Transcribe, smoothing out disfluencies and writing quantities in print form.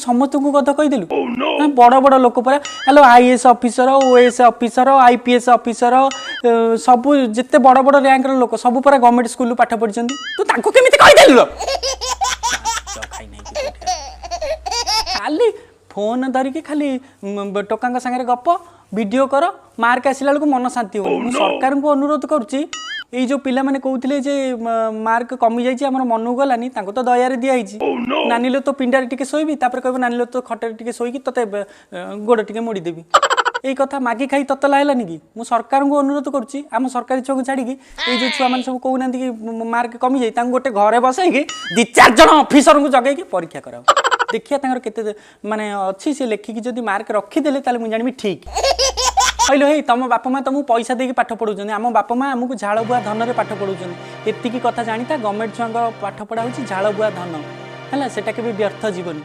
ସମସ୍ତଙ୍କୁ କଥା କହିଦେଲୁ ନା? ବଡ଼ ବଡ଼ ଲୋକ ପରା। Hello, IAS officer, OAS officer, IPS officer, ସବୁ ଯେତେ ବଡ଼ ବଡ଼ ର୍ୟାଙ୍କର ଲୋକ ସବୁ ପରା ଗଭର୍ଣ୍ଣମେଣ୍ଟ ସ୍କୁଲରୁ ପାଠ ପଢ଼ିଛନ୍ତି। ତୁ ତାଙ୍କୁ କେମିତି କହିଦେଲୁ? ଖାଲି ଫୋନ୍ ଧରିକି ଖାଲି ଟୋକାଙ୍କ ସାଙ୍ଗରେ ଗପ, ଭିଡ଼ିଓ କର, ମାର୍କ ଆସିଲା ବେଳକୁ ମନ ଶାନ୍ତି ହେଉନି। ମୁଁ ସରକାରଙ୍କୁ ଅନୁରୋଧ କରୁଛି, ଏଇ ଯେଉଁ ପିଲାମାନେ କହୁଥିଲେ ଯେ ମାର୍କ କମିଯାଇଛି, ଆମର ମନକୁ ଗଲାନି, ତାଙ୍କୁ ତ ଦୟାରେ ଦିଆହେଇଛି। ନାନିଲୋ ତୋ ପିଣ୍ଡାରେ ଟିକେ ଶୋଇବି, ତାପରେ କହିବ ନାନିଲୋ ତୋ ଖଟରେ ଟିକେ ଶୋଇକି ତୋତେ ଗୋଡ଼ ଟିକେ ମୋଡ଼ିଦେବି। ଏଇ କଥା ମାଗି ଖାଇ ତତଲା ହେଲାନି କି? ମୁଁ ସରକାରଙ୍କୁ ଅନୁରୋଧ କରୁଛି, ଆମ ସରକାରୀ ଛୁଆକୁ ଛାଡ଼ିକି ଏଇ ଯେଉଁ ଛୁଆମାନେ ସବୁ କହୁନାହାନ୍ତି କି ମାର୍କ କମିଯାଇ, ତାଙ୍କୁ ଗୋଟେ ଘରେ ବସେଇକି 2 4 ଜଣ ଅଫିସରଙ୍କୁ ଜଗେଇକି ପରୀକ୍ଷା କରାଅ। ଦେଖିବା ତାଙ୍କର କେତେ ମାନେ ଅଛି। ସେ ଲେଖିକି ଯଦି ମାର୍କ ରଖିଦେଲେ ତାହେଲେ ମୁଁ ଜାଣିବି ଠିକ୍। କହିଲ ହେଇ, ତମ ବାପା ମା ତମକୁ ପଇସା ଦେଇକି ପାଠ ପଢ଼ଉଛନ୍ତି, ଆମ ବାପା ମା ଆମକୁ ଝାଳ ବୁହା ଧନରେ ପାଠ ପଢ଼ଉଛନ୍ତି। ଏତିକି କଥା ଜାଣିଥା, ଗଭର୍ଣ୍ଣମେଣ୍ଟ ଛୁଆଙ୍କ ପାଠ ପଢ଼ା ହେଉଛି ଝାଳ ବୁହା ଧନ। ହେଲା, ସେଟା କେବେ ବ୍ୟର୍ଥ ଯିବନି।